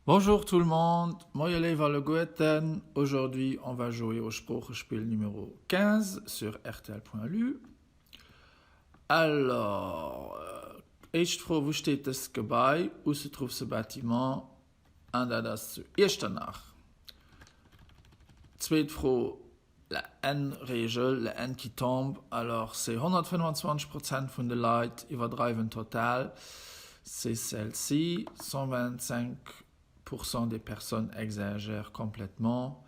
Bonjour tout le monde, moie léif alleguerten. Aujourd'hui on va jouer au Sproochespill numéro 15 sur rtl.lu. Alors, éischt Fro, Wou steet dëst Gebai? Où se trouve ce bâtiment? An dat ass zu Iechternach. Zweet Fro, La N-Regel, le N qui tombe, alors c'est 125 Prozent vun de Leit iwwerdreiwen total, c'est celle-ci, 125 pour cent des personnes exagèrent complètement,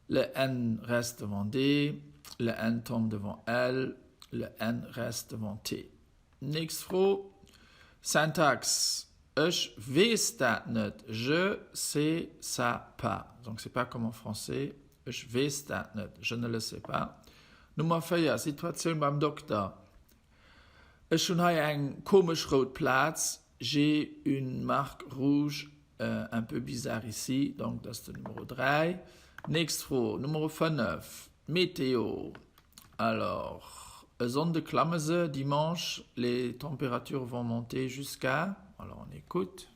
le N reste devant D, le N tombe devant L, le N reste devant T. Nächst Fro, Syntax, Ech weess dat net, je sais ça pas, donc c'est pas comme en français, ech weess dat net, je ne le sais pas. Nummer 4, Situatioun beim Dokter, Ech hunn hei eng komesch rout Plaz, j'ai une marque rouge un peu bizarre ici, donc dat ass den Numero 3. Nächst Fro, Numero 5, Meteo, Alors, e Sonnde klamme se, dimanche, les températures vont monter jusqu'à, alors on écoute.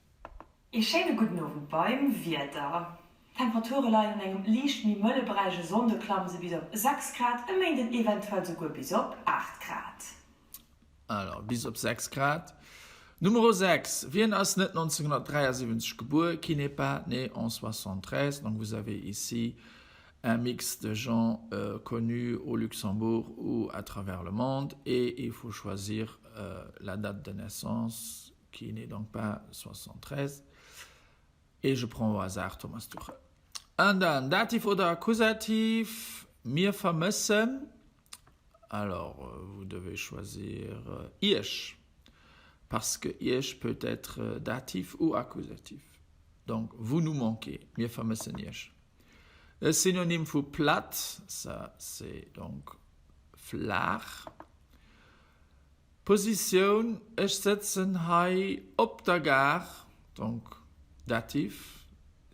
Ee schéine gudden Owend beim Wieder. D'Temperature leien an engem liicht méi mëlle Beräich, e Sonnde klamme se bis op 6 Grad, e Méinden eventuell souguer bis op 8 Grad. Alors, bis op 6 Grad. Numero 6, Wien ass net 1973 gebuer? Qui n'est pas né en 73? Donc vous avez ici un mix de gens connus au Luxembourg ou à travers le monde et il faut choisir la date de naissance qui n'est donc pas 73 et je prends au hasard Thomas Tuchel. An dann Dativ oder Akkusativ, Mir vermëssen. Alors, vous devez choisir Iech, parce que Iech peut être Dativ ou Akkusativ. Donc, vous nous manquez, mir vermëssen Iech. E Synonym vu platt, ça c'est donc flaach. Positioun, Ech sëtzen hei op der Gare, donc Dativ,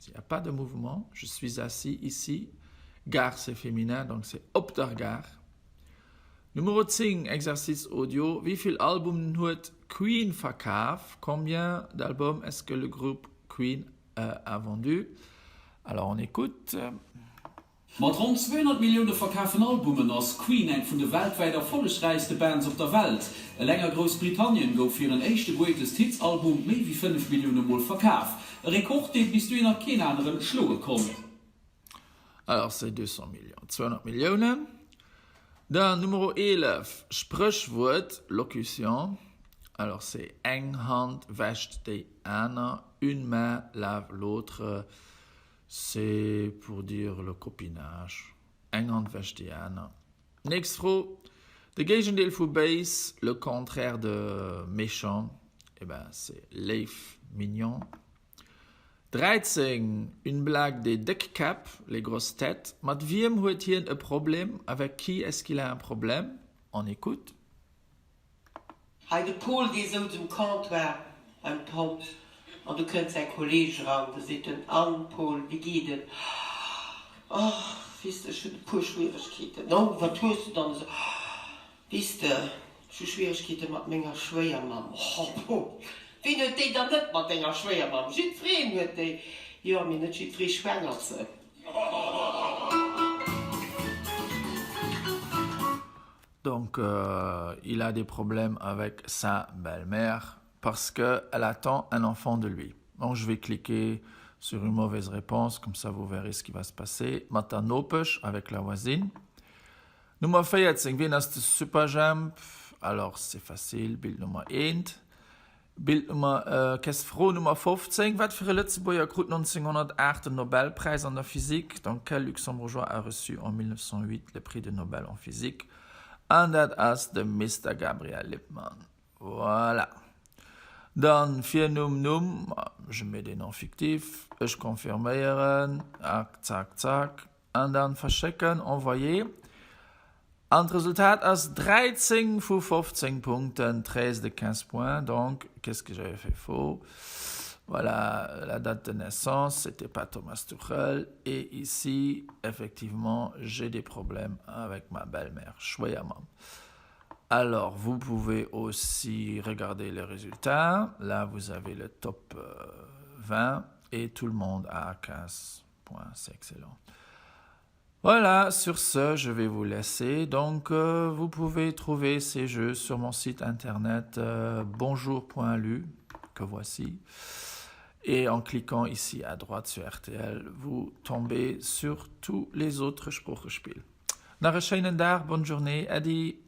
il n'y a pas de mouvement, je suis assis ici, Gare c'est féminin, donc c'est op der Gare. Numero 10, Exercice audio, Wéi vill Albumen huet Queen verkaf? Combien d'albums est-ce que le groupe Queen a vendu? Alors on écoute. Mat ronn 200 Millioune verkafen Albumen ass Queen eng vun de weltwäit erfollegräichste Bands op der Welt. Eleng a Groussbritannien gouf hiren éischte Greatest Hits Album méi wéi 5 Millioune Mol verkaf. E Rekord, dee bis dohinner keen anere schloe konnt. Alors c'est 200 millions, 200 Milliounen. Dann Numero 11, Spréchwuert, Locution. Alors c'est eng Hand wäscht déi aner, une main lave l'autre. C'est pour dire le copinage, eng Hand wäscht déi aner. Nächst Fro, De Géigendeel vu béis, le contraire de méchant, eh ben c'est léif, mignon. 13, Une blague des Déckkäpp, les grosses têtes, Mat wiem huet hien e Problem, avec qui est-ce qu'il a un problème? On écoute. Hei de Pol, dee souz um Comptoir beim Tom, an du kënnt säi Kolleg eran, du seet en, An, Pol, wéi geet et? Oh, weess de, ech hunn e puer Schwieregkeeten. Oh, wat hues de dann esou? Weess de, ech hu Schwieregkeete mat menger Schwéiermamm. Oh, Pol, ween huet déi dann net mat denger Schwéiermamm? Jiddwereen huet déi. Jo, mee net jiddweree schwängert se. Donc il a des problèmes avec sa belle-mère parce que elle attend un enfant de lui. Donc je vais cliquer sur une mauvaise réponse, comme ça vous verrez ce qui va se passer. Mat der Nopesch, avec la voisine. Nummer 14, Wien ass de Superjhemp? Alors c'est facile, Bild Nummer 1. Bild Nummer, Kess Fro Nummer 15, Wat fir e Lëtzebuerger krut 1908 den Nobelpräis an der Physik? Donc quel Luxembourgeois a reçu en 1908 le prix de Nobel en physique? An dat ass de Mister Gabriel Lippmann. Voilà. Dann Virnumm, Numm, je mets des noms fictifs, ech confirméieren, zack, zack, an dann verschécken, envoyer. An d'Resultat ass 13 vu 15 Punkten, 13 de 15 points, donc qu'est-ce que j'avais fait faux? Voilà, la date de naissance, c'était pas Thomas Tuchel, et ici, effectivement, j'ai des problèmes avec ma belle-mère, Schwéiermamm. Alors, vous pouvez aussi regarder les résultats, là vous avez le top 20. Et tout le monde a 15 points, c'est excellent. Voilà, sur ce, je vais vous laisser. Donc, euh, vous pouvez trouver ces jeux sur mon site internet euh, bonjour.lu, que voici. Et en cliquant ici à droite sur RTL, vous tombez sur tous les autres Sproochespill. Nach e schéinen Dag, bonne journée, Äddi!